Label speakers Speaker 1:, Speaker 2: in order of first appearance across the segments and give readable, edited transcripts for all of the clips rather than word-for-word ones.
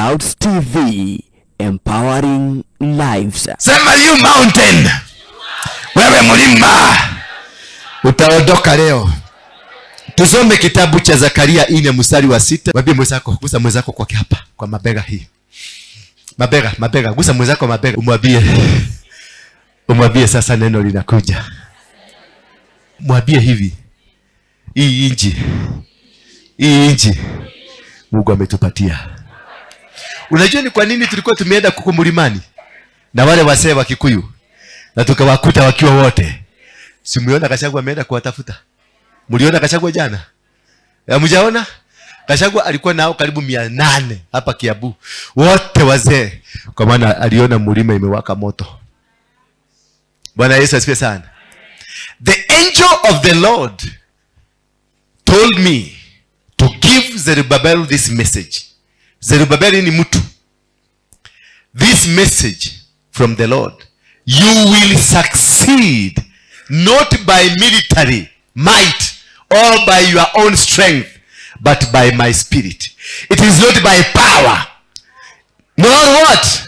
Speaker 1: Clouds TV, empowering lives.
Speaker 2: Sema you mountain, wewe mlima utaondoka leo. Tusome kitabu cha Zakaria 4 mstari wa 6. Mwambie mwenzako, gusa mwenzako kwa hapa, kwa mabega hii. Mabega, mabega, gusa mwenzako mabega. Umwambie. Umwambie sasa neno linakuja. Mwambie hivi. Hii inji. Hii inji Mungu ametupatia. Unajua ni kwa nini tulikuwa tumeenda huko mlimani na wale wasee wa Kikuyu na tukawakuta wakiwa wote? Si mliona Gachagua ameenda kuwatafuta? Mliona Gachagua jana? Mjaona? Gachagua alikuwa nao karibu 800 hapa Kiambu. Wote wazee, kwa maana aliona mlima imewaka moto. Bwana Yesu asifiwe sana. The angel of the Lord told me to give Zerubbabel this message. Zerubbabel ni mtu. This message from the Lord. You will succeed not by military might or by your own strength, but by my spirit. It is not by power, nor what?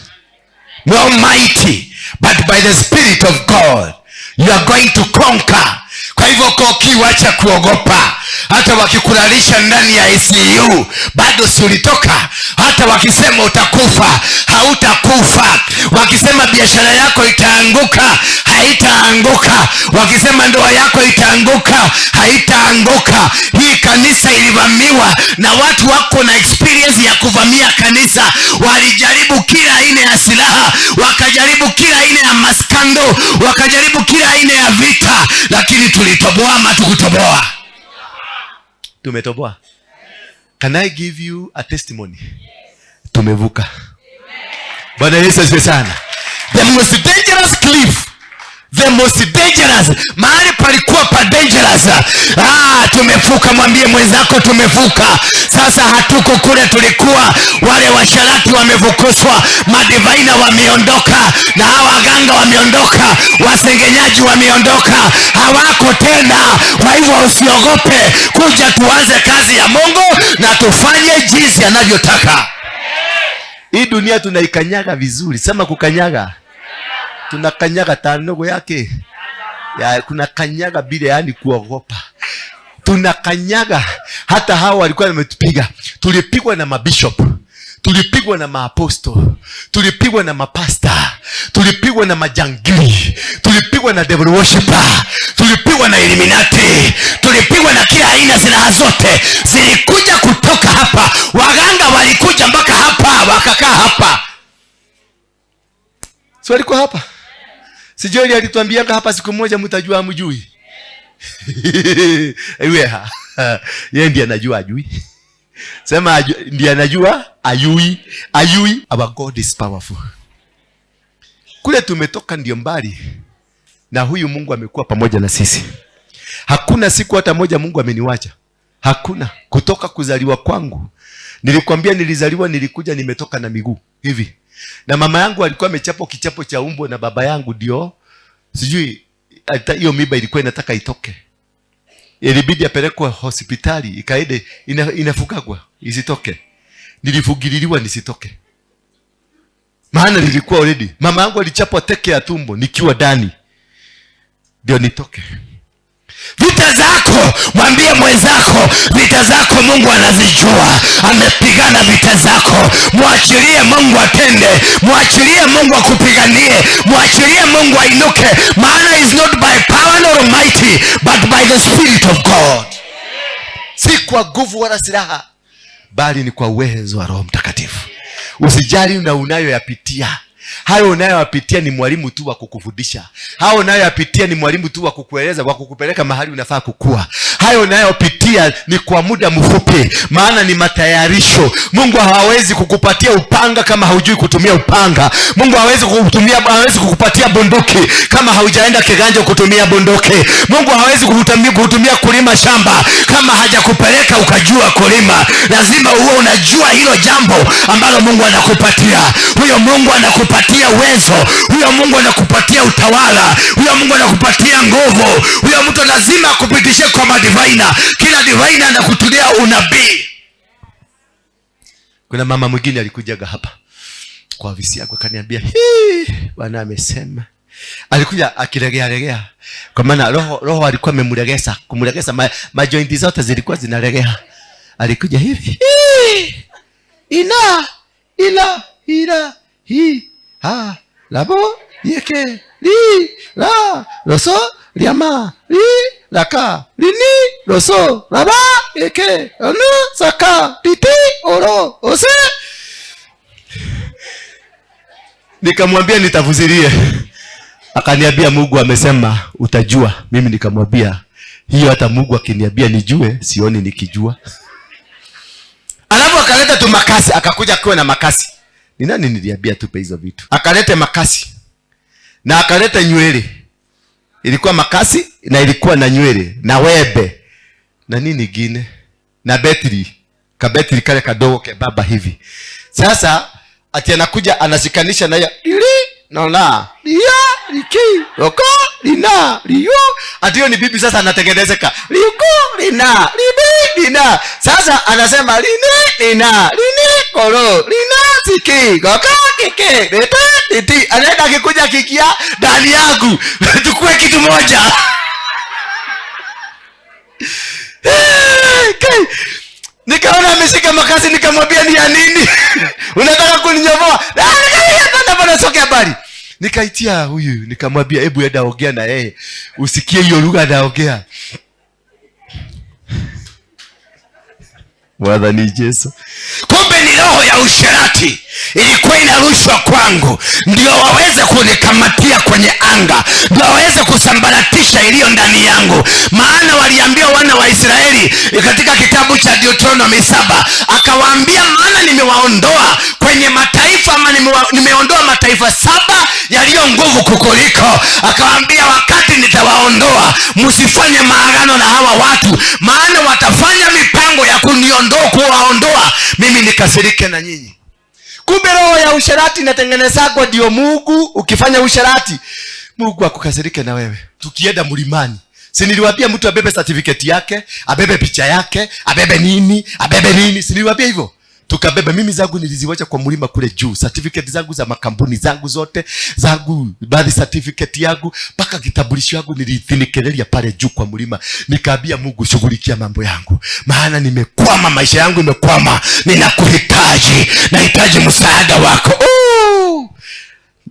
Speaker 2: Nor mighty, but by the Spirit of God. You are going to conquer. Kwa hivyo Koki, wacha kuogopa. Hata wakikulalisha ndani ya ICU bado si ulitoka. Hata wakisema utakufa, hautakufa. Wakisema biashara yako itaanguka, haitaanguka. Wakisema ndoa yako itaanguka, haitaanguka. Hii kanisa ilivamiwa na watu wako na experience ya kuvamia kanisa. Walijaribu kila aina ya silaha, wakajaribu kila aina ya maskando, wakajaribu kila aina ya vita, lakini tulitoboa ama tukutoboa? Tumetoboa. Can I give you a testimony? Tumevuka. Bwana Yesu asifiwe sana. The most dangerous cliff, the most dangerous, mahali palikuwa pa dangerous. Tumevuka. Mwambie mwenzako tumevuka. Sasa hatuko kule tulikuwa. Wale washarati wamevukuzwa, madivaina wameondoka, na hawa waganga wameondoka, wasengenyaji wameondoka, hawako tena. Kwa hivyo usiogope, kuja tuanze kazi ya Mungu na tufanye jinsi anavyotaka. Hii dunia tunaikanyaga vizuri. Sema kukanyaga. Tunakanyaga tanogo yake. Ya, kuna kanyaga bila yani kuogopa. Tunakanyaga. Hata hao walikuwa wametupiga. Tulipigwa na mabishop. Tulipigwa na maaposto. Tulipigwa na mapasta. Tulipigwa na majangili. Tulipigwa na devil worshipper. Tulipigwa na Illuminati. Tulipigwa na kila aina, silaha zote zilikuja kutoka hapa. Waganga walikuja mpaka hapa, wakakaa hapa. Si walikuwa hapa? Si Joel alituambianga hapa siku moja mtajua hamjui. Ewe, yeye ndiye anajua ajui. Sema ndiye anajua ayui, ayui. Our God is powerful. Kule tumetoka ndio mbali, na huyu Mungu amekuwa pamoja na sisi. Hakuna siku hata moja Mungu ameniwacha. Hakuna. Kutoka kuzaliwa kwangu. Nilikwambia nilizaliwa, nilikuja nimetoka na miguu hivi. Na mama yangu alikuwa amechapwa kichapo cha umbo na baba yangu, ndio sijui hata hiyo mimba ilikuwa inataka itoke. Ilibidi apelekwe hospitali ikaende inafukagwa isitoke. Nilifugililiwa nisitoke. Maana nilikuwa already. Mama yangu alichapwa teke ya tumbo nikiwa ndani. Ndio nitoke. Vita zako, mwambie mwenzako, vita zako Mungu anazijua. Amepigana vita zako. Mwachilie Mungu atende. Mwachilie Mungu akupiganie. Mwachilie Mungu ainuke. Maana is not by power nor mighty, but by the Spirit of God. Si kwa nguvu wala silaha, bali ni kwa uwezo wa Roho Mtakatifu. Usijali na unayoyapitia. Hayo unayoyapitia ni mwalimu tu wa kukufundisha. Hayo unayoyapitia ni mwalimu tu wa kukueleza, wa kukupeleka mahali unafaa kukua. Hayo unayopitia ni kwa muda mfupi, maana ni matayarisho. Mungu hawezi kukupatia upanga kama haujui kutumia upanga. Mungu hawezi kukupatia bunduki kama haujaenda kiganja kutumia bunduki. Mungu hawezi kukutumia kulima shamba kama hajakupeleka ukajua kulima. Lazima uwe unajua hilo jambo ambalo Mungu anakupatia. Huyo Mungu anakupatia uwezo, huyo Mungu anakupatia utawala, huyo Mungu anakupatia nguvu. Huyo mtu lazima akupitishe kwa madivaina. Kila divaina anakutulia unabii. Kuna mama mwingine alikujaga hapa kwa ofisi yangu akaniambia, "Hii Bwana amesema." Alikuja akilegea legea, kwa maana roho alikuwa amemlegeza, kumlegeza majointi zote zilikuwa zinalegea. Alikuja hivi, "Hii ina ila ila hi ha labo yeke li la roso liama li laka lini roso laba yeke anu saka titi oro ose." Nikamwambia nitafusirie. Akaniambia Mungu amesema utajua. Mimi nikamwambia hiyo hata Mungu akiniambia nijue sioni nikijua. Alafu akaleta tu makasi, akakuja akiwa na makasi. Ni nani niliambia tupe hizo vitu? Akaleta makasi na akaleta nywele. Ilikuwa makasi na ilikuwa na nywele na webe na nini gine na betri, kabetri kale kadogo kebaba hivi. Sasa ati anakuja anashikanisha na ili na la ya liki roko lina liyo. Ati hiyo ni bibi sasa anatengenezeka liku lina libi lina. Sasa anasema lini lina lini koro lina siki goka kike leta titi. Anaenda akikuja kikia ndani yangu tukue kitu moja. Nikaona ameshika makasi, nikamwambia ni ya nini? Unataka kuninyomoa? Hapana, soke habari. Nikaitia huyu, nikamwambia hebu enda ongea na yeye, usikie hiyo lugha anaongea. Bwana ni Yesu.
Speaker 3: Kumbe ni roho ya usherati ilikuwa inarushwa kwangu, ndio waweze kunikamatia kwenye anga, ndio waweze kusambaratisha iliyo ndani yangu. Maana waliambia wana wa Israeli katika kitabu cha Deuteronomy 7, akawaambia maana nimewaondoa kwenye mataifa, ama nimeondoa mataifa 7 yaliyo nguvu kukuliko. Akawaambia wakati nitawaondoa, msifanye maagano na hawa watu, maana watafanya mipango ya kuniondoa, kuwaondoa mimi nikasirike na nyinyi.
Speaker 2: Kumbe roho ya usherati inatengenezwa ndio Mungu. Ukifanya usherati Mungu akukasirike na wewe. Tukienda mlimani, si niliwaambia mtu abebe certificate yake, abebe picha yake, abebe nini, abebe nini? Si niliwaambia hivyo? Tukabeba. Mimi zangu niliziwacha kwa mlima kule juu, certificate zangu za makampuni zangu zote, zangu baadhi certificate yangu mpaka kitambulisho yangu nilithinikilia pale juu kwa mlima. Nikaambia Mungu shughulikia mambo yangu, maana nimekwama, maisha yangu imekwama, ninakuhitaji, nahitaji msaada wako.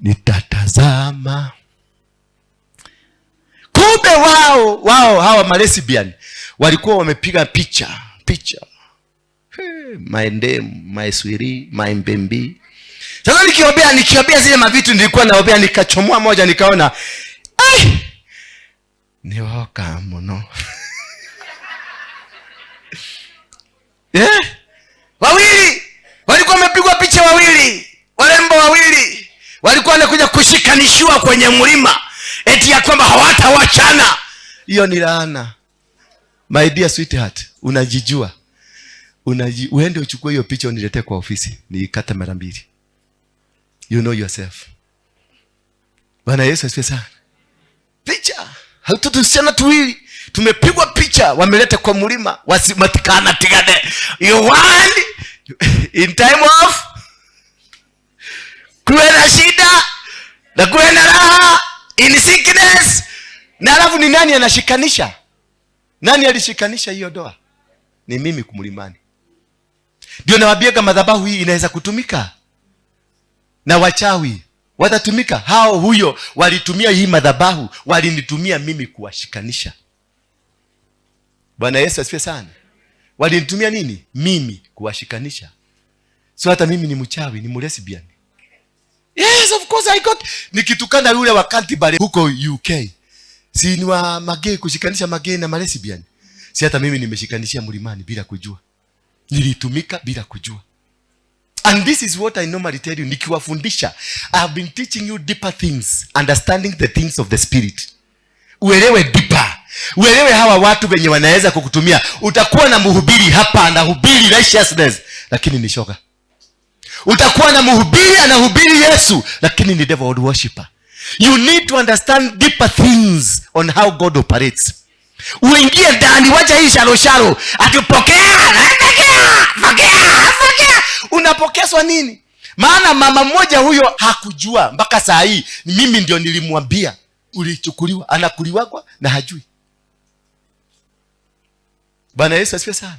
Speaker 2: Nitatazama. Kumbe wao hawa malesbian walikuwa wamepiga picha. Maende, maeswiri, maembembi. Sasa nikiombea zile mavitu nilikuwa naombea, nikachomoa moja nikaona ni woka mno. Wawili walikuwa wamepigwa picha, wawili warembo wawili walikuwa wanakuja kushikanishiwa kwenye mlima, eti ya kwamba hawatawachana. Hiyo ni laana. My dear sweetheart, unajijua. Uende uchukue hiyo picha uniletee kwa ofisi, niikate mara mbili. You know yourself. Bwana Yesu asifiwe sana. Picha, hatutusiana tuwili, tumepigwa picha, wameleta kwa mlima, wasimatikana tigane. You want in time of kuwe na shida na kuwe na raha, in sickness. Na alafu ni nani anashikanisha? Nani alishikanisha hiyo doa? Ni mimi kumlimani. Ndio nawaambia madhabahu hii inaweza kutumika na wachawi watatumika. Hao huyo walitumia hii madhabahu, walinitumia mimi kuwashikanisha. Bwana Yesu asifiwe sana. Walinitumia nini? Mimi kuwashikanisha. So hata mimi ni mchawi, ni lesbian. Yes, of course I got. Nikitukana yule wakati bale huko UK, si ni wa magei, kushikanisha magei na lesbian. Si hata mimi nimeshikanishia mlimani bila kujua. Nilitumika bila kujua. And this is what I normally tell you, nikiwafundisha. I have been teaching you deeper things, understanding the things of the spirit. Uelewe deeper. Uelewe hawa watu wenye wanaweza kukutumia. Utakuwa na mhubiri hapa anahubiri righteousness, lakini ni shoga. Utakuwa na mhubiri anahubiri Yesu, lakini ni devil worshipper. You need to understand deeper things on how God operates. Uingie ndani, wacha hii shalo shalo. Atupokea, pokea, pokea, pokea. Unapokezwa nini? Maana mama mmoja huyo hakujua mpaka saa hii, mimi ndio nilimwambia ulichukuliwa, anakuliwagwa na hajui. Bwana Yesu asifiwe sana.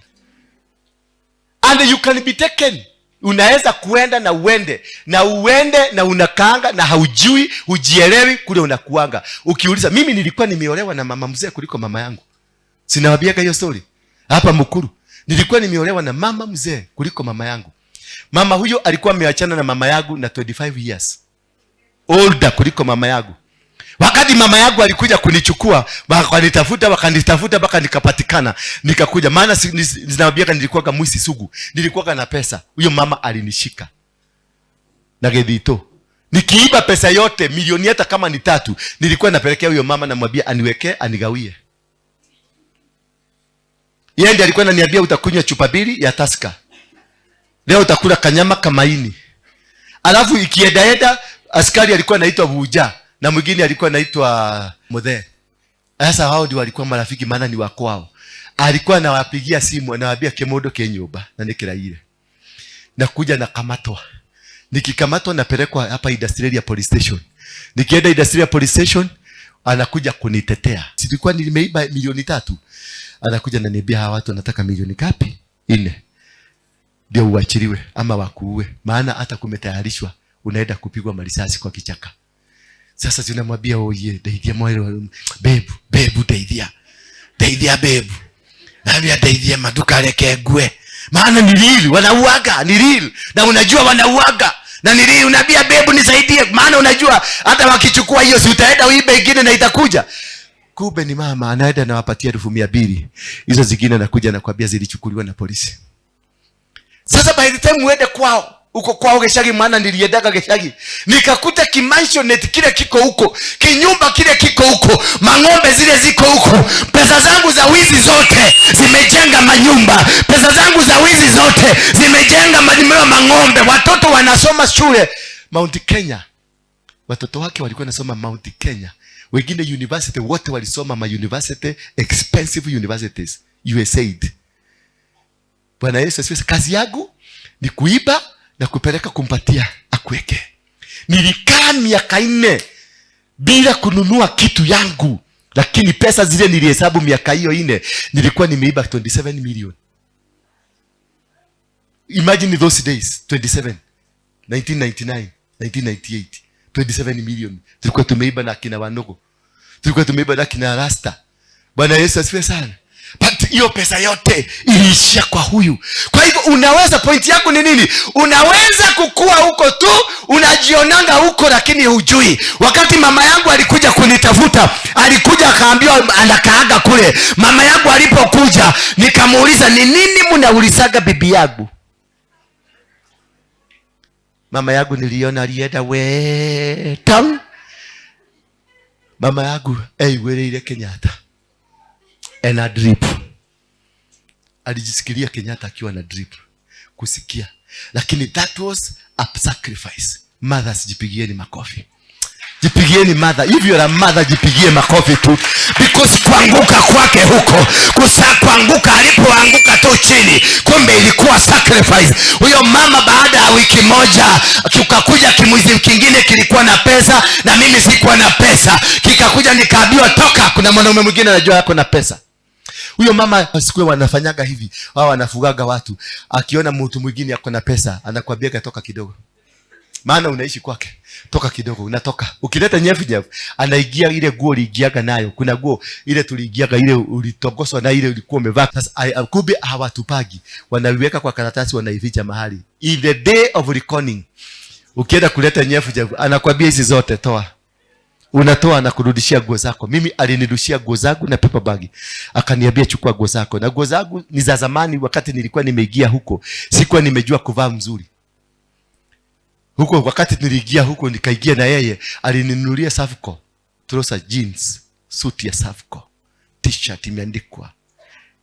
Speaker 2: And you can be taken. Unaweza kuenda na uende na uende na unakaanga na haujui, hujielewi kule unakuanga. Ukiuliza, mimi nilikuwa nimeolewa na mama mzee kuliko mama yangu. Sinawaambiaga hiyo story hapa Mukuru. Nilikuwa nimeolewa na mama mzee kuliko mama yangu. Mama huyo alikuwa ameachana na mama yangu na 25 years older kuliko mama yangu. Wakati mama yangu alikuja kunichukua, wakanitafuta, wakanitafuta mpaka nikapatikana. Nikakuja, maana ninawaambia nilikuwa mwisi sugu. Nilikuwa na pesa. Huyo mama alinishika na gedito. Nikiiba pesa yote, milioni hata kama ni 3, nilikuwa napelekea huyo mama, namwambia aniwekee, anigawie. Yeye ndiye alikuwa ananiambia utakunywa chupa 2 ya Tusker. Leo utakula kanyama kamaini. Alafu ikiendaenda, askari alikuwa anaitwa Buja na mwingine alikuwa anaitwa Mothe. Sasa hao ndio walikuwa marafiki, maana ni wa kwao. Alikuwa anawapigia simu, anawaambia kemodo kenyumba na nikiraire. Nakuja nakamatwa. Nikikamatwa napelekwa hapa Industrial Police Station. Nikienda Industrial Police Station anakuja kunitetea. Silikuwa nimeiba milioni 3. Anakuja ananiambia hawa watu wanataka milioni ngapi? 4. Ndio uachiliwe ama wakuue. Maana hata kumetayarishwa unaenda kupigwa marisasi kwa kichaka. Sasa tunamwambia oye, deithia mwele, bebu, bebu deithia. Deithia bebu. Naambia deithia maduka leke ngue. Maana ni real, wanauaga, ni real. Na unajua wanauaga. Na ni real, unaambia bebu nisaidie, maana unajua hata wakichukua hiyo si utaenda uibe ingine na itakuja. Kumbe ni mama anaenda anawapatia 200,000. Hizo zingine anakuja anakuambia zilichukuliwa na polisi. Sasa by the time uende kwao, uko kwao Geshagi, maana niliendaga Geshagi, nikakuta kimansionette kile kiko huko, kinyumba kile kiko huko, mang'ombe zile ziko huko, pesa zangu za wizi zote zimejenga manyumba, pesa zangu za wizi zote zimejenga mang'ombe, watoto wanasoma shule Mount Kenya. Watoto wake walikuwa wanasoma Mount Kenya, wengine university, wote walisoma ma university, expensive universities, USAID. Bwana Yesu asifiwe. Kazi yangu ni kuiba na kupeleka kumpatia akuweke. Nilikaa miaka 4 bila kununua kitu yangu, lakini pesa zile nilihesabu miaka hiyo 4 nilikuwa nimeiba 27 million. Imagine those days, 27, 1999, 1998, 27 million. Tulikuwa tumeiba na kina Wanogo. Tulikuwa tumeiba na kina Rasta. Bwana Yesu asifiwe sana. But hiyo pesa yote iliishia kwa huyu. Kwa hivyo unaweza, point yangu ni nini? Unaweza kukua huko tu, unajionanga huko lakini hujui. Wakati mama yangu alikuja kunitafuta, alikuja akaambiwa anakaaga kule. Mama yangu alipokuja, nikamuuliza ni nini mnaulizaga bibi yangu? Mama yangu niliona alienda we town. Mama yangu eiwereire Kenyatta. Ena drip. Alijisikilia Kenyatta akiwa na drip. Kusikia. Lakini that was a sacrifice. Mothers, jipigieni makofi. Jipigieni mother. If you're a mother, jipigie makofi tu. Because kuanguka kwake huko, kuanguka alipoanguka tu chini, kumbe ilikuwa sacrifice. Huyo mama baada ya wiki moja tukakuja kimwizi kingine kilikuwa na pesa na mimi sikuwa na pesa. Kikakuja nikaambiwa toka, kuna mwanaume mwingine anajua yako na pesa. Huyo mama siku wanafanyaga hivi, wao wanafugaga watu. Akiona mtu mwingine ako na pesa, anakuambia toka kidogo. Maana unaishi kwake. Toka kidogo, unatoka. Ukileta nyefu nyefu, anaingia ile guo uliingiaga nayo. Kuna guo ile tuliingiaga, ile ulitogoswa na ile ulikuwa umevaa. Sasa kumbe hawatupagi. Wanaiweka kwa karatasi, wanaificha mahali. In the day of reckoning, ukienda kuleta nyefu nyefu, anakuambia hizi zote toa. Unatoa na kurudishia nguo zako. Mimi alinirushia nguo zangu na paper bag. Akaniambia chukua nguo zako. Na nguo zangu ni za zamani, wakati nilikuwa nimeingia huko, sikuwa nimejua kuvaa mzuri. Huko wakati niliingia huko nikaingia na yeye, alininunulia Safco, trouser jeans, suit ya Safco, t-shirt imeandikwa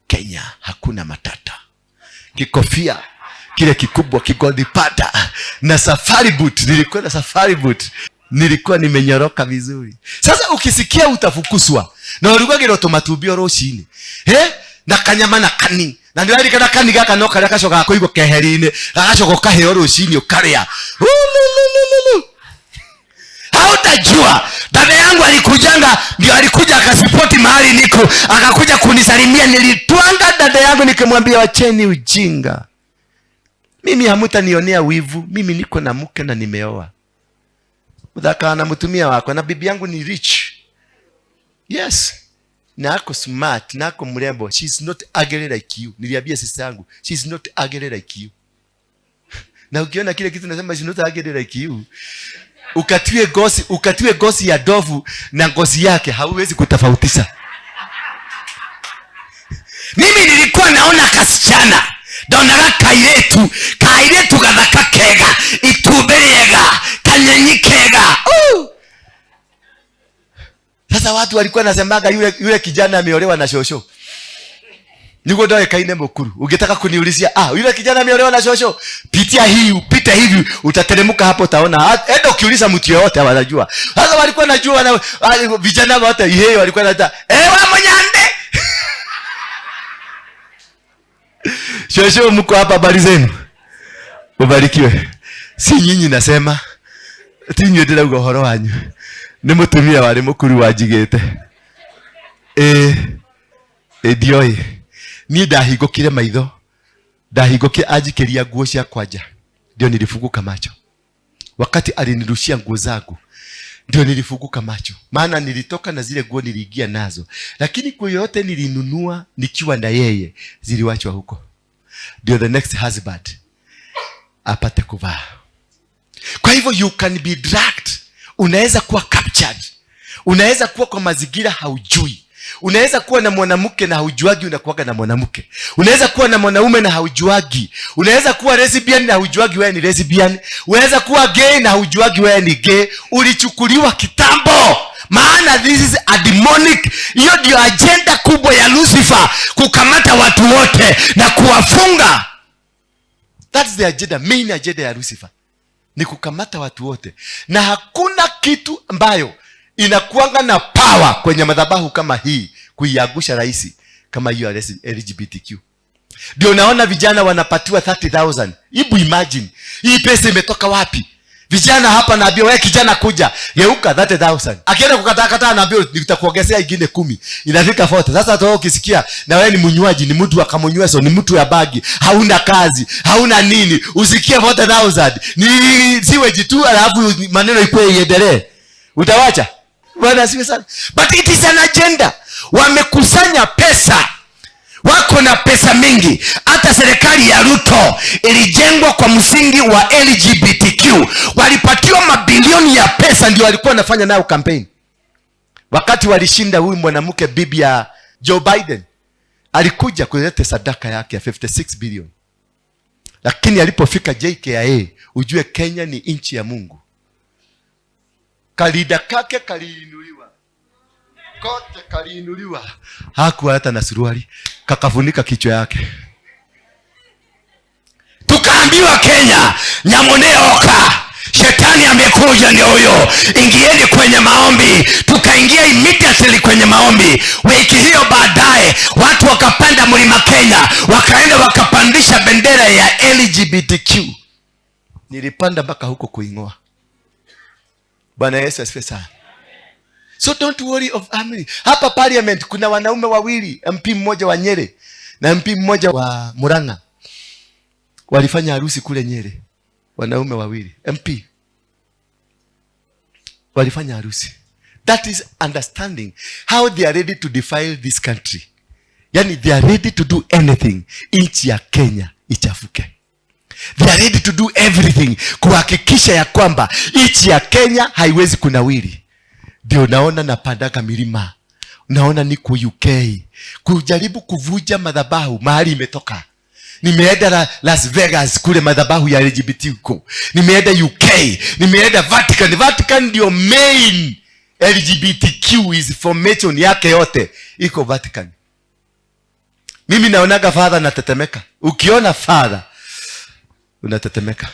Speaker 2: Kenya hakuna matata. Kikofia kile kikubwa kigodipata na safari boot, nilikuwa na safari boot. Nilikuwa nimenyoroka vizuri. Sasa ukisikia utafukuswa na ulikuwa kiroto matubio roshini. Na kanyama na kani. Na ndirarikana kani gaka no karia gacokaga kũigwo keheri-inĩ, gagacoka ũkaheo rũcinĩ ũkarĩa.
Speaker 3: Hautajua. Dada yangu alikujanga, ndio alikuja akasipoti mahali niko, akakuja kunisalimia. Nilitwanga dada yangu nikimwambia wacheni ujinga.
Speaker 2: Mimi hamutanionea wivu, mimi niko na mke na nimeoa. Mudhaka na mtumia wako na bibi yangu ni rich. Yes. Na ako smart, na ako mrembo. She's not ugly like you. Niliambia sister yangu, she's not ugly like you. Na ukiona kile kitu nasema she's not ugly like you. Ukatiwe gosi ya dovu na ngozi yake hauwezi kutofautisha.
Speaker 3: Mimi nilikuwa naona kasichana, ndonaga kairetu gathaka kega, itumbe rĩega, kanyenyi kega.
Speaker 2: Sasa watu walikuwa nasemaga yule kijana ameolewa na shosho. Niko ndoe kaine mukuru. Ungetaka kuniulizia, yule kijana ameolewa na shosho, pitia hii, upite hivi, utateremka hapo utaona. Enda ukiuliza mtu yeyote wanajua. Sasa walikuwa najua na vijana wote yeye walikuwa wanataka,
Speaker 3: wa mnyande.
Speaker 2: Shosho mko hapa, habari zenu? Ubarikiwe. Si nyinyi nasema, ti inyuĩ ndĩrauga ũhoro wanyu. Nĩ mũtumia warĩ mũkuru wanjigĩte. Ndioĩ. Niĩ ndahingũkire maitho, ndahingũkire anjikĩria nguo ciakwa nja, ndio nilifunguka macho. Wakati alinirushia nguo zangu, ndio nilifunguka macho. Maana nilitoka na zile nguo niliingia nazo, lakini nguo yote nilinunua nikiwa na yeye ziliwachwa huko. Ndio the next husband apate kuvaa. Kwa hivyo you can be dragged. Unaweza kuwa captured. Unaweza kuwa kwa mazingira haujui. Unaweza kuwa na mwanamke na haujuagi unakuwaga na mwanamke. Unaweza kuwa na mwanaume na haujuagi. Unaweza kuwa lesbian na haujuagi wewe ni lesbian. Unaweza kuwa gay na haujuagi wewe ni gay. Ulichukuliwa kitambo.
Speaker 3: Maana this is a demonic. Hiyo ndio agenda kubwa ya Lucifer, kukamata watu wote na kuwafunga.
Speaker 2: That's the agenda, main agenda ya Lucifer. Ni kukamata watu wote. Na hakuna kitu ambayo inakuanga na power kwenye madhabahu kama hii kuiangusha rahisi kama hiyo LGBTQ. Ndio naona vijana wanapatiwa 30,000. Hebu imagine, hii pesa imetoka wapi? Vijana hapa naambiwa wewe kijana kuja, geuka 30,000. Akienda kukataa kataa naambiwa nitakuongezea ingine 10. Inafika 40. Sasa hata ukisikia na wewe ni mnywaji, ni mtu akamunywa, so ni mtu ya bagi, hauna kazi, hauna nini, usikie 40,000. Ni siwe jitu alafu maneno ikue iendelee. Utawacha? Bwana asifiwe sana.
Speaker 3: But it is an agenda. Wamekusanya pesa. Wako na pesa mingi. Hata serikali ya Ruto ilijengwa kwa msingi wa LGBTQ. Walipatiwa mabilioni ya pesa,
Speaker 2: ndio walikuwa wanafanya nayo campaign. Wakati walishinda huyu mwanamke bibi ya Joe Biden alikuja kuleta sadaka yake ya 56 billion. Lakini alipofika JKIA, ujue Kenya ni nchi ya Mungu. Kalida kake kaliinuliwa. Kote kaliinuliwa. Hakuwa hata na suruali, kakafunika kichwa yake.
Speaker 3: Tukaambiwa Kenya, nyamuneoka, shetani amekuja ndio huyo. Ingieni kwenye maombi. Tukaingia immediately kwenye maombi. Wiki hiyo baadaye watu wakapanda mlima Kenya, wakaenda wakapandisha bendera ya LGBTQ.
Speaker 2: Nilipanda mpaka huko kuingoa. Bwana Yesu asifiwe sana. So don't worry of family. Hapa parliament kuna wanaume wawili, MP mmoja wa Nyeri na MP mmoja wa Murang'a. Walifanya harusi kule Nyeri. Wanaume wawili, MP. Walifanya harusi. That is understanding how they are ready to defile this country. Yani they are ready to do anything nchi ya Kenya ichafuke. They are ready to do everything kuhakikisha ya kwamba nchi ya Kenya haiwezi kunawiri. Ndio naona napandaka milima. Naona niko UK kujaribu kuvuja madhabahu mahali imetoka. Nimeenda Las Vegas kule madhabahu ya LGBT huko. Nimeenda UK, nimeenda Vatican. Vatican ndio main LGBTQ is formation yake yote iko Vatican. Mimi naonaga father natetemeka. Ukiona father unatetemeka.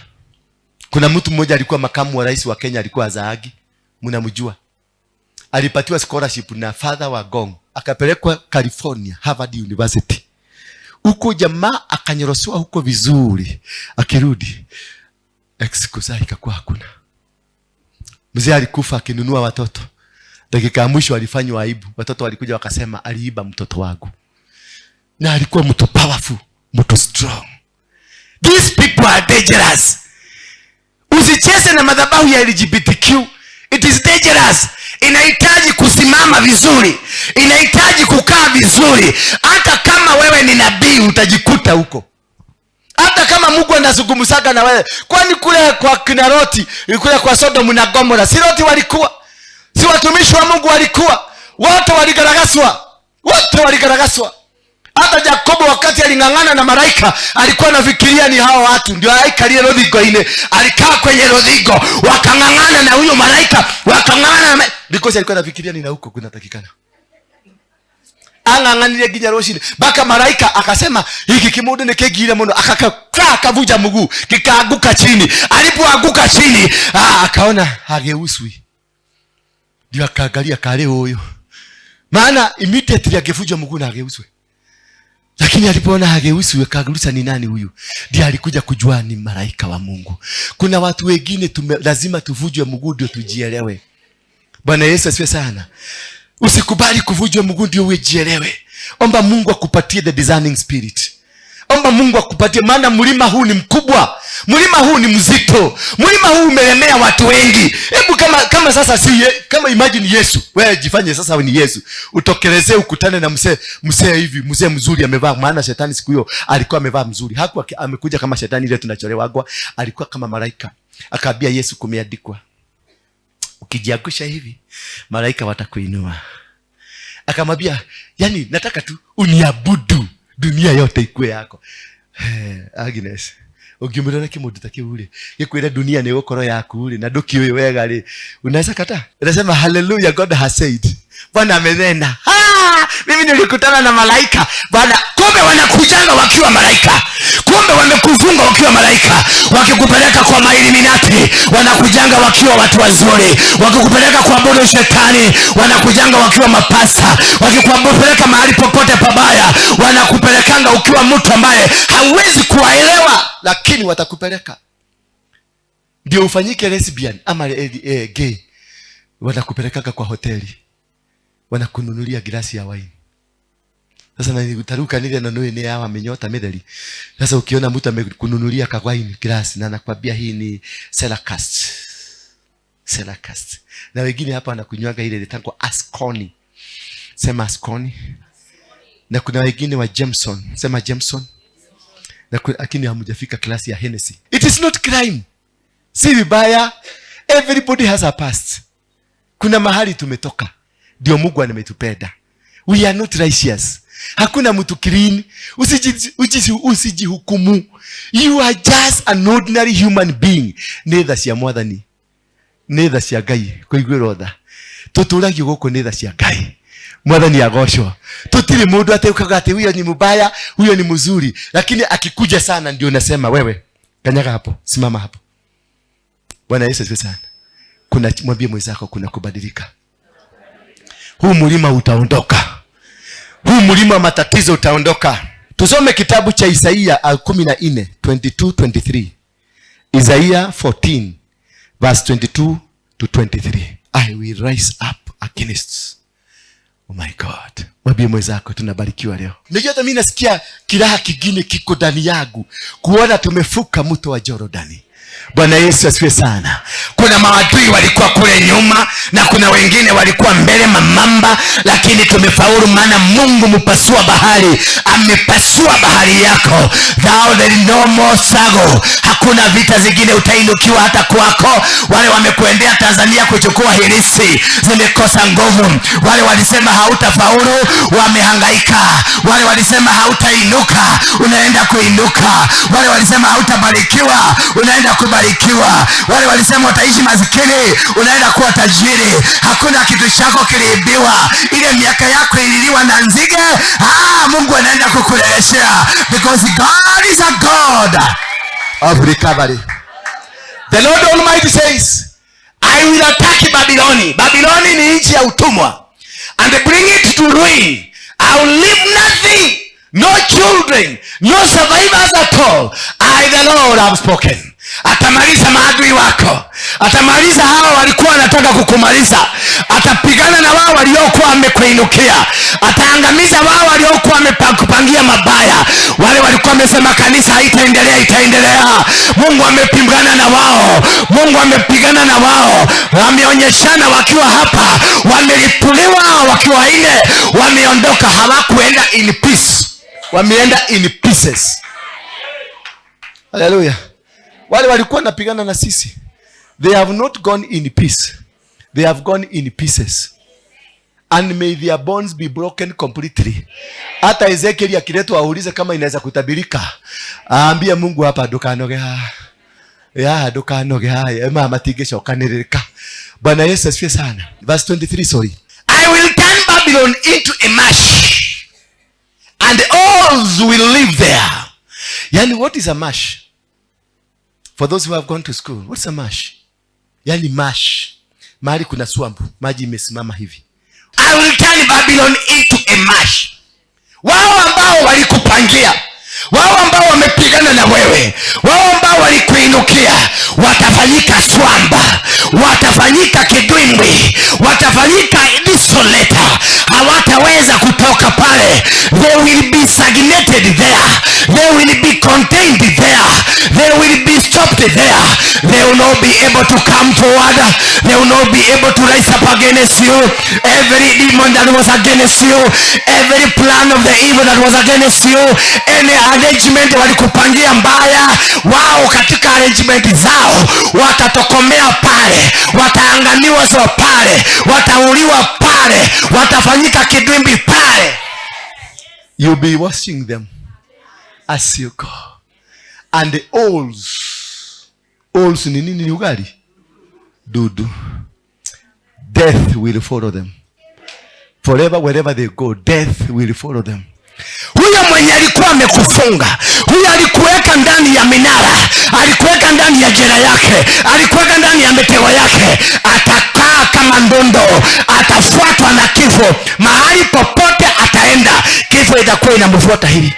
Speaker 2: Kuna mtu mmoja alikuwa makamu wa rais wa Kenya, alikuwa Azaagi, mnamjua. Alipatiwa scholarship na father wa Gong, Akapelekwa California, Harvard University. Huko jamaa akanyoroshwa huko vizuri. Akirudi ex kuzaa ikakuwa hakuna. Mzee alikufa akinunua watoto. Dakika ya mwisho alifanywa aibu. Watoto walikuja wakasema aliiba mtoto wangu. Na alikuwa mtu powerful, mtu strong.
Speaker 3: These people are dangerous. Usicheze na madhabahu ya LGBTQ. It is dangerous. Inahitaji kusimama vizuri, inahitaji kukaa vizuri. Hata kama wewe ni nabii
Speaker 2: utajikuta huko. Hata kama Mungu anazungumzaga na wewe. Kwani kule kwa kina Loti, kule kwa Sodom na Gomora, si Loti walikuwa? Si watumishi wa Mungu walikuwa? Wote waligaragazwa. Wote waligaragazwa. Hata Yakobo wakati aling'ang'ana na malaika alikuwa anafikiria ni hao watu ndio aikalie ruthingo-inĩ.
Speaker 3: Alikaa kwenye ruthingo, wakang'ang'ana na huyo malaika, wakang'ang'ana na
Speaker 2: because alikuwa anafikiria ni na huko kunatakikana. Ang'ang'anire nginya rũcinĩ mpaka malaika akasema hiki kimundu nĩ kĩngire mũno, akakakaa akavuja mguu kikaanguka chini.
Speaker 3: Alipoanguka chini,
Speaker 2: akaona hageuswi, ndio akaangalia kale huyo, maana immediately angevuja mguu na ageuswe. Lakini alipoona hageuswi akagusa ni nani huyu, ndiye alikuja kujua ni malaika wa Mungu. Kuna watu wengine lazima tuvujwe mguu ndio tujielewe. Bwana Yesu asifiwe sana. Usikubali kuvujwa mguu ndio ujielewe. Omba Mungu akupatie the discerning spirit. Omba Mungu akupatie, maana mlima huu ni mkubwa, mlima huu ni mzito, mlima huu umelemea watu wengi. Hebu kama sasa si kama imagine Yesu, wewe jifanye sasa wewe ni Yesu, utokelezee ukutane na mzee hivi, mzee mzuri amevaa, maana shetani siku hiyo alikuwa amevaa mzuri. Hakuwa amekuja kama shetani ile tunachorewagwa, alikuwa kama malaika. Akaambia Yesu, kumeandikwa, ukijiangusha hivi malaika watakuinua. Akamwambia, yani nataka tu uniabudu, dunia yote ikue yako. Agnes, ukiumira na kimundu ta kiu ri, gikwira dunia ni gukorwo yaku ri, na ndukiũĩ wega ri, unaweza kataa? Unasema hallelujah, God has said. Bwana amenena.
Speaker 3: Mimi nilikutana na malaika. Bwana, kumbe wanakujanga wakiwa malaika. Kumbe wamekufunga wakiwa malaika. Wakikupeleka kwa mailiminati, wanakujanga wakiwa watu wazuri. Wakikupeleka kwa bodo shetani, wanakujanga wakiwa mapasa. Wakikupeleka mahali popote pabaya, wanakupelekanga ukiwa mtu ambaye hauwezi kuwaelewa,
Speaker 2: lakini watakupeleka. Ndio ufanyike lesbian ama gay. Wanakupelekanga kwa hoteli, wanakununulia glasi ya wine. Sasa na nitaruka nile na nui ni hawa minyota mitheri. Sasa ukiona mtu amekununulia ka wine glass na anakuambia hii ni Selacast. Selacast. Na wengine hapa wanakunywaga ile inaitwa Asconi. Sema Asconi. Na kuna wengine wa Jameson. Sema Jameson. Na lakini hamjafika klasi ya Hennessy. It is not crime. Si vibaya. Everybody has a past. Kuna mahali tumetoka. Ndio Mungu ametupenda. We are not righteous. Hakuna mtu clean. Usijihukumu. You are just an ordinary human being. Nĩ tha cia Mwathani. Nĩ tha cia Ngai. Kũiguĩrwo tha. Tũtũragio gũkũ nĩ tha cia Ngai. Mwathani agocwo. Tutiri mundu ateukaga ati huyo ni mubaya, huyo ni mzuri. Lakini akikuja sana ndio nasema wewe, kanyaga hapo, simama hapo. Bwana Yesu asifiwe sana. Kuna mwambie mwenzako kuna kubadilika. Huu mlima utaondoka. Huu mlima wa matatizo utaondoka. Tusome kitabu cha Isaia 14, 22-23. Isaiah 14 verse 22 to 23. I will rise up against. Oh my God. Mwambie mwenzako tunabarikiwa leo. Unajua hata mimi nasikia kiraha kingine kiko ndani yangu kuona tumefuka mto wa Jordani. Bwana Yesu asifiwe sana.
Speaker 3: Kuna maadui walikuwa kule nyuma na kuna wengine walikuwa mbele mamamba, lakini tumefaulu, maana Mungu mpasua bahari amepasua bahari yako. Thou there is no more struggle. Hakuna vita zingine utainukiwa hata kwako. Wale wamekuendea Tanzania kuchukua hirisi zimekosa nguvu. Wale walisema hautafaulu wamehangaika. Wale walisema hautainuka unaenda kuinuka. Wale walisema hautabarikiwa unaenda kubarikiwa. Wale walisema utaishi maskini unaenda kuwa tajiri. Hakuna kitu chako kiliibiwa. Ile miaka yako ililiwa na nzige, Mungu anaenda kukurejeshea, because God is a God
Speaker 2: of recovery. The Lord Almighty says,
Speaker 3: I will attack Babyloni. Babyloni ni nchi ya utumwa. And bring it to ruin. I will leave nothing, no children, no survivors at all. I, the Lord, have spoken. Atamaliza maadui wako, atamaliza hao walikuwa wanataka kukumaliza, atapigana na wao waliokuwa wamekuinukia, ataangamiza wao waliokuwa wamekupangia mabaya. Wale walikuwa wamesema kanisa haitaendelea, itaendelea. Mungu amepigana na wao, Mungu amepigana na wao, wameonyeshana wakiwa hapa, wamelipuliwa wakiwa nne, wameondoka, hawakuenda in peace,
Speaker 2: Wameenda in pieces. Haleluya. Wale walikuwa napigana na sisi, they have not gone in peace, they have gone in pieces, and may their bones be broken completely. Hata Ezekiel akiletwa aulize kama inaweza kutabirika, aambie Mungu, hapa ndukanoge haha, ya ndukanoge haha, mama matingĩcokanĩrĩrĩka. Bwana Yesu asifiwe sana. Verse 23, sorry.
Speaker 3: I will turn Babylon into a marsh, and all will live there.
Speaker 2: Yani, what is a marsh? For those who have gone to school, what's a marsh? Yani marsh, mahali kuna swamp, maji imesimama hivi.
Speaker 3: I will turn Babylon into a marsh. Wao ambao walikupangia, wao ambao wamepigana na wewe, wao ambao walikuinukia, watafanyika swamp, watafanyika kidimbwi, watafanyika desolate, hawataweza kutoka pale. They will be stagnated there, they will be contained there, they will be stopped there. They will not be able to come forward, they will not be able to rise up against you. Every demon that was against you, every plan of the evil that was against you, any arrangement walikupangia mbaya, wao katika arrangement zao watatokomea pale, wataangamiwa so pale, watauliwa pale, watafanyika kidimbwi pale.
Speaker 2: You'll be watching them as you go, and the owls. Owls ni nini? Ni ugali dudu. Death will follow them forever. Wherever they go, death will follow them.
Speaker 3: Huyo mwenye alikuwa amekufunga, huyo alikuweka ndani ya minara, alikuweka ndani ya jela yake, alikuweka ndani ya mitego yake, atakaa kama ndondo, atafuatwa na kifo mahali popote ataenda, kifo itakuwa inamfuata hivi,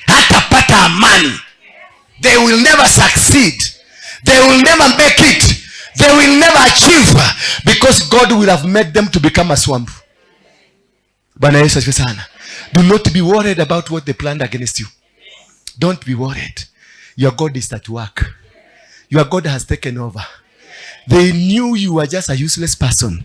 Speaker 3: hatapata amani. They will never succeed, they will never make it, they will never achieve.
Speaker 2: Because God will have made them to become a swamp. Bwana Yesu asifiwe sana. Do not be worried about what they planned against you. Don't be worried. Your God is at work. Your God has taken over. They knew you were just a useless person.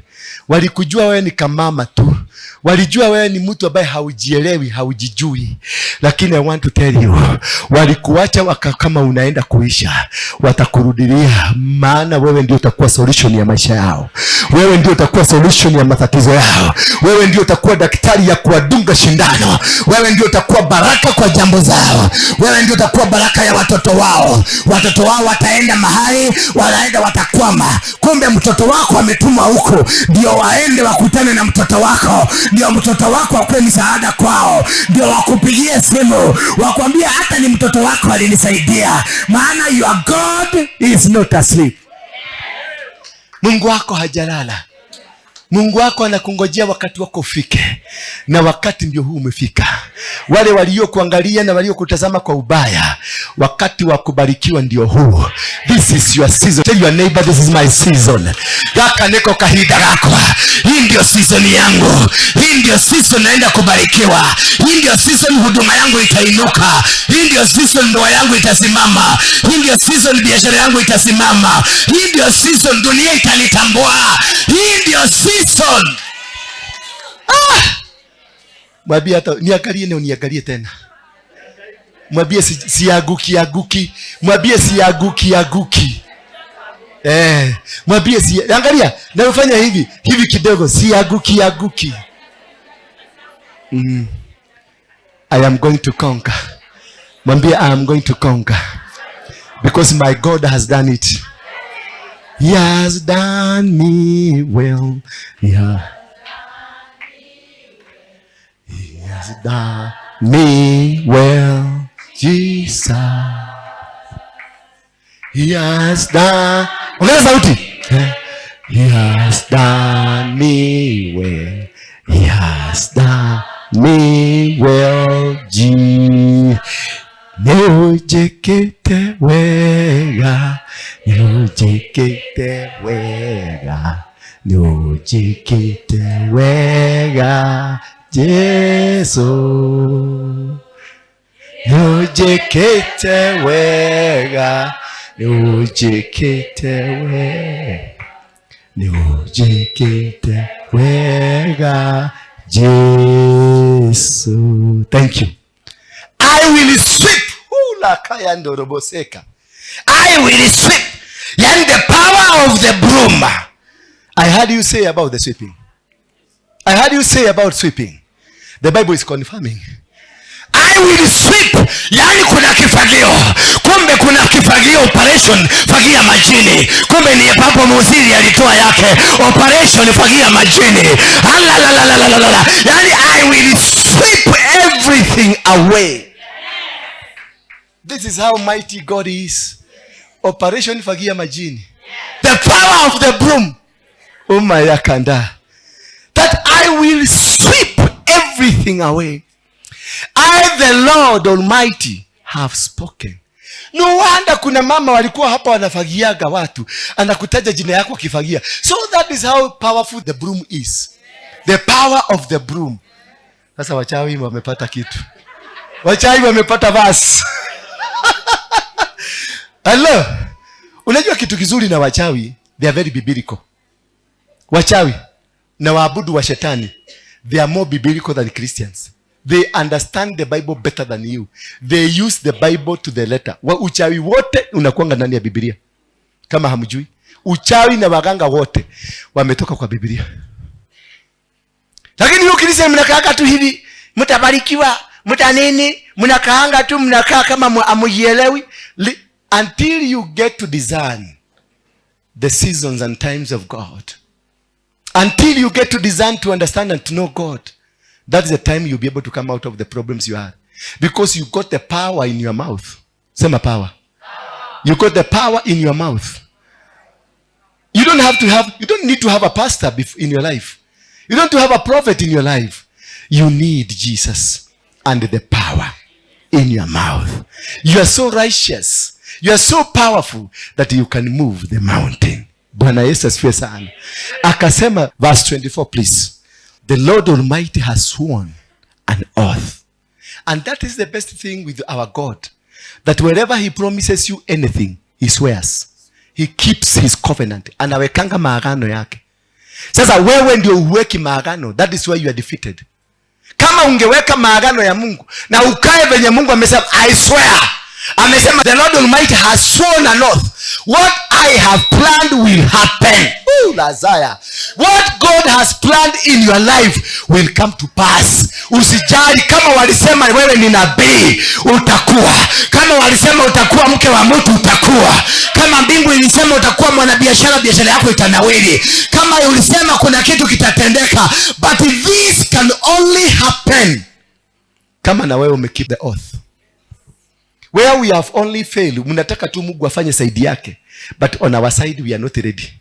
Speaker 2: Walikujua wewe ni kamama tu, walijua wewe ni mtu ambaye haujielewi, haujijui. Lakini I want to tell you, walikuacha waka kama unaenda kuisha, watakurudilia, maana wewe ndio utakuwa solution ya maisha yao, wewe ndio utakuwa solution ya matatizo yao, wewe ndio utakuwa daktari ya kuwadunga shindano, wewe ndio utakuwa baraka kwa jambo zao, wewe ndio utakuwa baraka ya watoto wao.
Speaker 3: Watoto wao wataenda mahali, wanaenda watakwama. Kumbe mtoto wako ametumwa huko ndio waende wakutane na mtoto wako, ndio mtoto wako akuwe msaada kwao, ndio wakupigie simu wakwambia hata ni mtoto wako alinisaidia, maana your God
Speaker 2: is not asleep. Mungu wako hajalala. Mungu wako anakungojea wakati wako ufike, na wakati ndio huu umefika. Wale waliokuangalia na waliokutazama kwa ubaya, wakati wa kubarikiwa ndio huu. This is your season. Tell your neighbor, "This is my season."
Speaker 3: Gaka niko kahinda gakwa. Hii ndio season yangu, hii ndio season naenda kubarikiwa, hii ndio season huduma yangu itainuka, hii ndio season ndoa yangu itasimama, hii ndio season biashara yangu itasimama, hii ndio season dunia itanitambua, hii ndio season.
Speaker 2: Ah! Mwambie, hata niangalie na uniangalie tena. Mwambie siaguki aguki. Mwambie siaguki aguki. Eh, mwambie si angalia na ufanya hivi hivi kidogo, siaguki aguki. I am going to conquer. Mwambie, "I am going to conquer." Because my God has done it. He has done me well. Yeah. He has done me well, Jesus. He has done. Ongeza sauti. He has done me well. He has done me well. Nĩũnjĩkĩte wega, nĩũnjĩkĩte wega, nĩũnjĩkĩte wega, Jesu. Nĩũnjĩkĩte wega, nĩũnjĩkĩte wega, nĩũnjĩkĩte wega, Jesu. Thank you. I will sweep. Hula kaya ndoroboseka.
Speaker 3: I will sweep. Yani the power of the broom.
Speaker 2: I heard you say about the sweeping. I heard you say about sweeping. The Bible is confirming.
Speaker 3: I will sweep. Yani kuna kifagio. Kumbe kuna kifagio, operation fagia majini. Kumbe ni papo Muziri alitoa yake operation fagia majini. Alalalalala. Yani I will sweep everything away.
Speaker 2: This is how mighty God is. Operation fagia majini.
Speaker 3: The power of the broom.
Speaker 2: Umayakanda. That I will sweep everything away. I the Lord Almighty have spoken. No wonder kuna mama walikuwa hapa wanafagiaga watu, anakutaja jina yako akifagia. So that is how powerful the broom is. The power of the broom. Sasa wachawi wamepata kitu. Wachawi wamepata verse. Hello. Unajua kitu kizuri na wachawi, they are very biblical. Wachawi na waabudu wa shetani, they are more biblical than Christians. They understand the Bible better than you. They use the Bible to the letter. Wa uchawi wote unakuanga ndani ya Biblia. Kama hamjui, uchawi na waganga wote wametoka kwa Biblia. Lakini huyo Kristo mnakaanga tu hivi, mtabarikiwa, mta nini, mnakaanga tu, mnakaa kama hamujielewi until you get to discern the seasons and times of God. Until you get to discern, to understand and to know God. That is the time you'll be able to come out of the problems you are. Because you got the power in your mouth. Sema power. You got the power in your mouth. You don't have to have, you don't need to have a pastor in your life. You don't have a prophet in your life. You need Jesus and the power in your mouth. You are so righteous. You are so powerful that you can move the mountain. Bwana Yesu asifiwe sana. Akasema, verse 24 please. The Lord Almighty has sworn an oath. And that is the best thing with our God. That wherever he promises you anything, he swears. He keeps his covenant. Anawekanga maagano yake. Sasa wewe ndio uweki maagano. That is why you are defeated. Kama ungeweka maagano ya Mungu na ukae venye Mungu amesema, I swear. Amesema the Lord Almighty has sworn an oath. What I have planned will happen. Ooh, Lazaya. What God has planned in your life will come to pass. Usijali kama walisema wewe ni nabii, utakuwa. Kama walisema utakuwa mke wa mtu, utakuwa. Kama mbingu ilisema utakuwa mwanabiashara, biashara yako itanawiri. Kama ulisema kuna kitu kitatendeka, but this can only happen kama na wewe umekeep the oath. Where we have only failed, mnataka tu Mungu afanye side yake, but on our side we are not ready.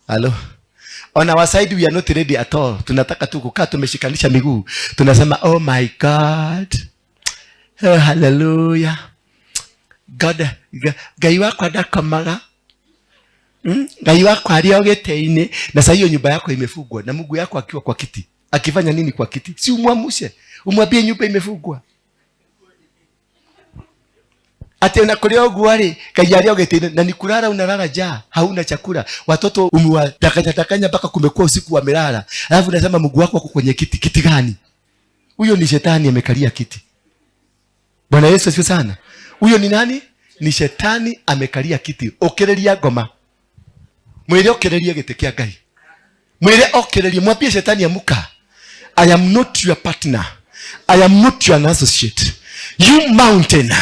Speaker 2: Hello? On our side we are not ready at all. Tunataka tu kukaa tumeshikanisha miguu. Tunasema oh my God. Oh, hallelujah. God, Ngai wakwa ndakomaga. Ngai wakwa ari o gĩtĩ-inĩ. Na sasa hiyo nyumba yako imefungwa na Mungu yako akiwa kwa kiti. Akifanya nini kwa kiti? Si umwamushe. Umwambie nyumba imefungwa. Ati unakulia ũguo rĩ, Ngai arĩ o gĩtĩ-inĩ, na ni kulala unalala njaa, hauna chakula. Watoto umewatakanya takanya mpaka kumekuwa usiku wamelala. Alafu unasema Mungu wako ako kwenye kiti. Kiti gani? Huyo ni shetani amekalia kiti. Bwana Yesu asifiwe sana. Huyo ni nani? Ni shetani amekalia kiti. Okereria ngoma. Mwire okereria gĩtĩ kĩa Ngai. Mwire okereria, mwambie shetani amuka. I am not your partner. I am not your associate. You mountain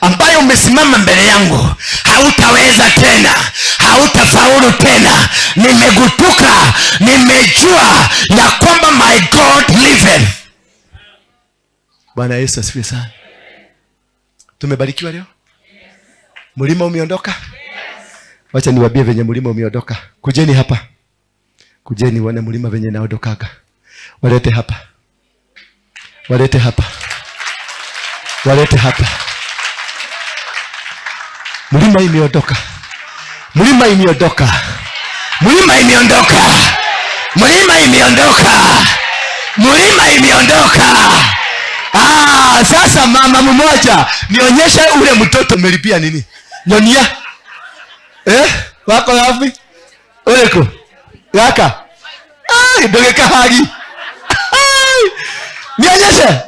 Speaker 2: ambayo umesimama mbele yangu, hautaweza tena, hautafaulu tena. Nimegutuka, nimejua ya kwamba my God liveth. Bwana Yesu asifiwe sana. Tumebarikiwa leo? Mlima umeondoka? Wacha niwaambie venye mlima umeondoka. Kujeni hapa. Kujeni uone mlima venye naondokaga. Walete hapa. Walete hapa. Walete hapa. Mlima imeondoka. Mlima imeondoka.
Speaker 3: Mlima imeondoka. Mlima imeondoka. Mlima imeondoka.
Speaker 2: Ah, sasa mama mmoja, nionyeshe ule mtoto umelipia nini? Nyonia. Eh? Wako wapi? Uleko. Yaka. Ah, ndogeka hagi. Nionyeshe.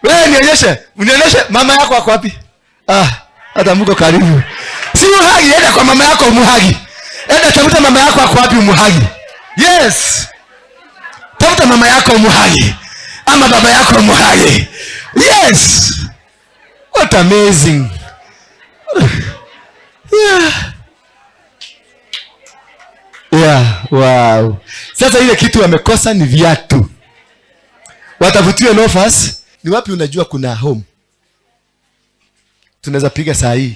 Speaker 2: Wewe nionyeshe. Unionyeshe mama yako ako wapi? Ah, hata mko karibu. Si muhagi, enda kwa mama yako umuhagi. Enda tafuta mama yako ako wapi umuhagi. Yes.
Speaker 3: Tafuta mama yako umuhagi. Ama baba yako umuhagi.
Speaker 2: Yes. What amazing. Yeah. Yeah, wow. Sasa ile kitu wamekosa ni viatu. Watafutiwe loafers. Ni wapi unajua kuna home? Tunaweza piga saa hii.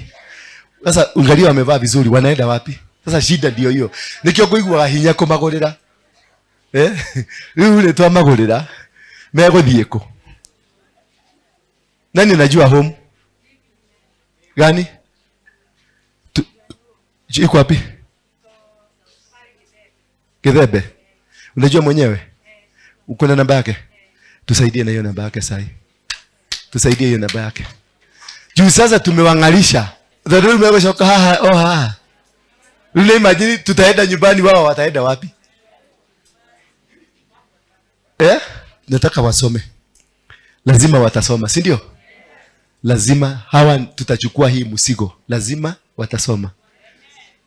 Speaker 2: Sasa ungalia wamevaa vizuri, wanaenda wapi? Sasa shida ndio hiyo. Nikio kuigwa hinya kumagurira. Eh? Riu ule twamagurira. Meguthie ku? Nani anajua home? Gani? Iko wapi? Githembe. Unajua mwenyewe? Uko na namba yake? Tusaidie na hiyo namba yake sahi. Tusaidie hiyo namba yake. Juu sasa tumewangalisha. Ndio umewashoka haha oh haha. Lule imagine tutaenda nyumbani, wao wataenda wapi? Eh? Nataka wasome. Lazima watasoma, si ndio? Lazima hawa tutachukua hii msigo. Lazima watasoma.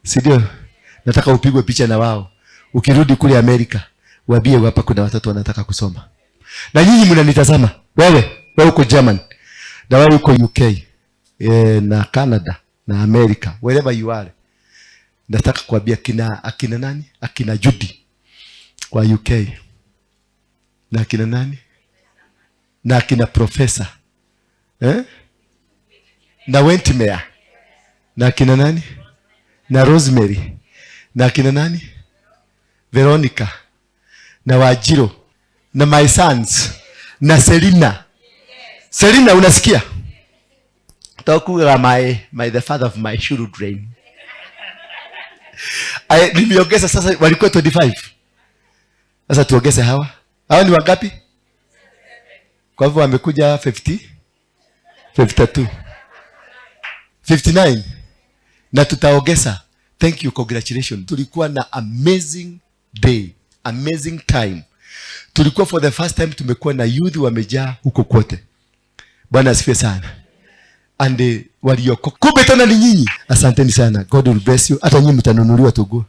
Speaker 2: Si ndio? Nataka upigwe picha na wao. Ukirudi kule Amerika, waambie hapa kuna watoto wanataka kusoma. Na nyinyi mnanitazama. Wewe uko German. Na wewe uko UK, na Canada, na America, wherever you are. Nataka kuambia akina nani? Akina Judy kwa UK. Na akina nani? Na akina professor. Eh? Na Wentmere. Na akina nani? Na Rosemary. Na akina nani? Veronica. Na Wajiro. Na my sons. Na Selina. Selina, unasikia? Tokuga my the father of my children. Nimeongeza sasa, walikuwa 25. Sasa tuongeze hawa. Hawa ni wangapi? Kwa hivyo wamekuja 50, 52, 59. Na tutaongeza. Thank you, congratulations. Tulikuwa na amazing day, amazing time. Tulikuwa for the first time tumekuwa na youth wamejaa huko kote. Bwana asifiwe sana. And waliokoka. Kumbe tena ni nyinyi. Asanteni sana. God will bless you. Hata nyinyi mtanunuliwa tugo.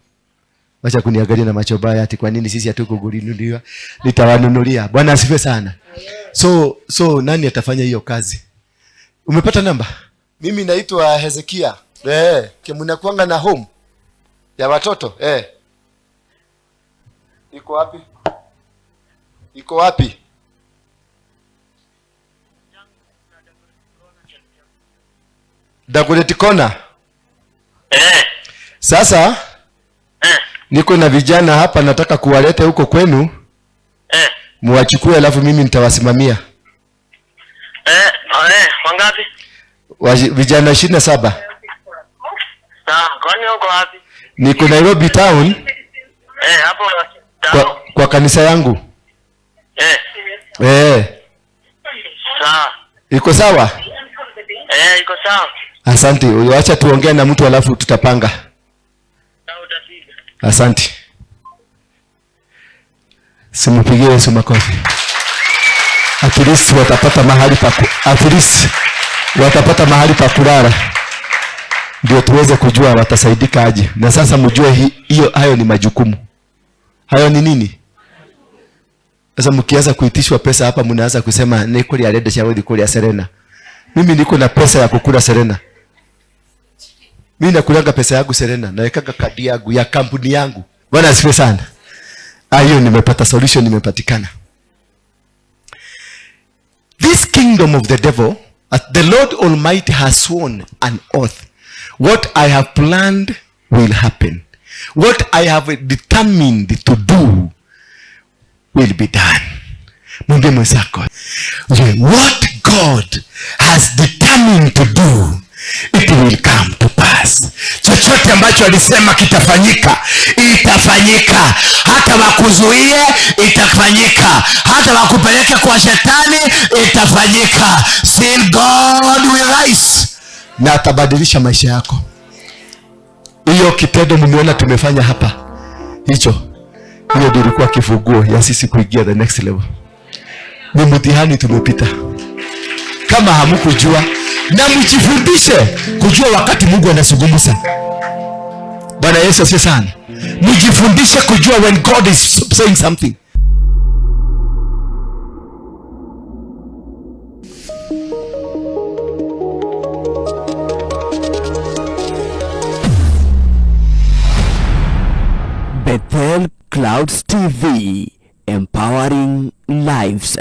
Speaker 2: Wacha kuniangalia na macho baya ati kwa nini sisi hatukununuliwa. Nitawanunulia. Bwana asifiwe sana. So nani atafanya hiyo kazi? Umepata namba? Mimi naitwa Hezekia. Eh, mnakuanga na home ya watoto? Eh. Iko wapi? Iko wapi? Dagoretti Corner.
Speaker 4: Eh.
Speaker 2: Sasa
Speaker 4: eh,
Speaker 2: niko na vijana hapa nataka kuwaleta huko kwenu.
Speaker 4: Eh.
Speaker 2: Muwachukue alafu mimi nitawasimamia.
Speaker 4: Eh, wangapi?
Speaker 2: Vijana 27.
Speaker 4: Sawa, kwani uko wapi?
Speaker 2: Niko Nairobi town.
Speaker 4: Eh, hapo town.
Speaker 2: Kwa kanisa yangu.
Speaker 4: Eh.
Speaker 2: Eh.
Speaker 4: Sawa.
Speaker 2: Iko sawa?
Speaker 4: Eh, iko sawa.
Speaker 2: Asante. Acha tuongee na mtu alafu tutapanga. Asante. Simpigie Yesu makofi. At least watapata mahali pa at least watapata mahali pa kulala. Ndio tuweze kujua watasaidika aje. Na sasa mjue hiyo hayo ni majukumu. Hayo ni nini? Sasa mkianza kuitishwa pesa hapa mnaanza kusema ni kuli alende shauri kuli ya Serena. Mimi niko na pesa ya kukula Serena. Mimi nakulanga pesa yangu Serena, nawekaga kadi yangu ya kampuni yangu. Bwana asifiwe sana. Hiyo nimepata solution, nimepatikana. This kingdom of the devil, the Lord Almighty has sworn an oath. What I have planned will happen. What I have determined to do will be done. Mwambie mwenzako, what God has determined to do, it will come to pass.
Speaker 3: Chochote ambacho alisema kitafanyika, itafanyika. Hata wakuzuie, itafanyika. Hata wakupeleke kwa shetani, itafanyika. Still God will rise.
Speaker 2: Na atabadilisha maisha yako. Hiyo kitendo mmeona tumefanya hapa, hiyo ndio ilikuwa kifunguo ya sisi kuingia the next level. Ni mtihani tumepita. Kama hamkujua, na mjifundishe kujua wakati Mungu anazungumza. Bwana Yesu asifiwe sana. Mjifundishe kujua when God is saying something.
Speaker 1: Bethel Clouds TV, empowering lives.